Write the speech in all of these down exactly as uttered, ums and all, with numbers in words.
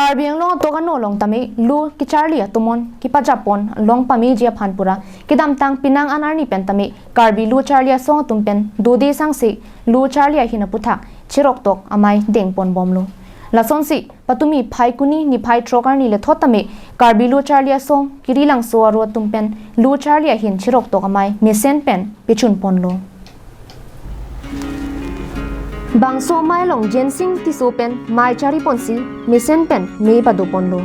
Karbi Anglong atok ano along tame lo kecharli atomon kepajapon long pameji aphan pura kedamtang penang an arni pen tame Karbi lo charli asong atum pen dode sangse lo charli ahin aputhak cheroktok amei dengpon bomlo. Lasonsi patumi Phaikuni niphai throk arni lethot tame Karbi lo charli asong Kirilangso aro atum pen lo charli ahin cheroktok amei mesen pen pechunponlo. Bangso amei along Jensing Tisso pen mei chariponsi mesen pen mei padoponlo.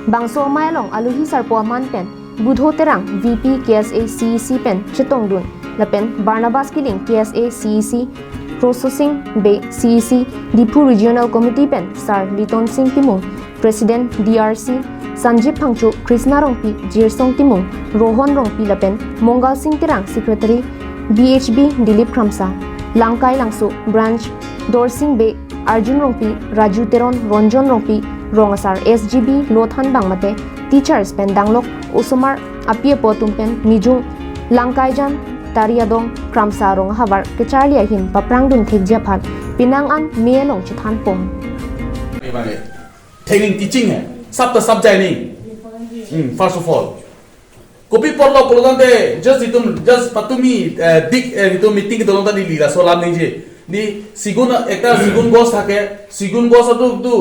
Bangso amei along alohi sarpo aman pen Budho Terang V P K S A C E C pen chetongdun lapen Barnabas Killing K S A C E C Processing Bey C E C Diphu Regional Committee pen Sir Liton Sing Timung President D R C, Sanjib Phangcho, Krishna Rongpi, Jirsong Timung, Rohon Rongpi lapen Mongal Sing Terang Secretary, B H B Dilip Kramsa, Langkailangso Branch, Dorsing Bey, Arjun Rongpi, Raju Teron, Ronjon Rongpi, Rong Asar S G B Lothan Bang mate Teachers pen danglok osomar api apo atum pen nijung Langkaijan Tari Adong Kramsa Rong ahavar kecharli ahin paprangdun thekji aphan penang an mei along chethanpon. Training teaching hai, sabta sab jai nahi. Hmm, first of all, kopi apotlo pulo tangte just itum just patumi eh, big eh, itum meeting kedo tangte neli laso alam ningje. Ni sigun ekta sigun gos thake, sigun gos tu tu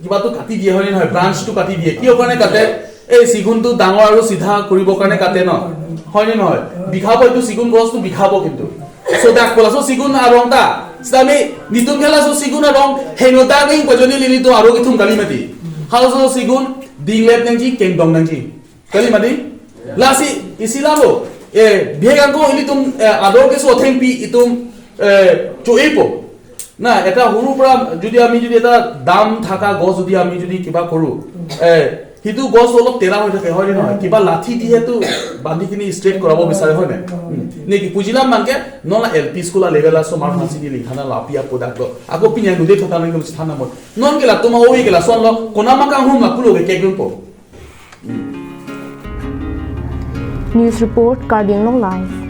kiba tu kati diye hoy ne noy, branch tu kati diye. Kiyo karone kate, ei sigun tu dangor aru sidha koribo karone kate no, hoy ne noy? Bikhabo, etu sigun gos tu bikhabo kintu. So dak kola so sigun arong ta, sami nitum kela so sigun arong heno ta ning pajoni lili tu aro kithum kali mati. Halaso sigun dinglep nangji, kengdong nangji. Kali mati? Lasi isi lalo. Eh, bihek angko ilitum eh, ador keso athengpi itum eh, cho-epo. Na, eta huru pra jodi ami jodi eta dam thaka gos jodi ami jodi kiba koru. Eh, hitu gos olop tera hoi thake, hoy ne noy? Kiba lathi dihe tu bandi kini straight korabo bisare, hoy ne? Hmm. Ne ki pujilam manke, non la L P school a level a somar phansi ni lingkhana la api apo dak do. Ako pini ang nude thata nang thana mo. Non ke latum a-oi ke lasonlo, konama kanghum la pulo ke kekdunpo. News report, Karbi Anglong Live.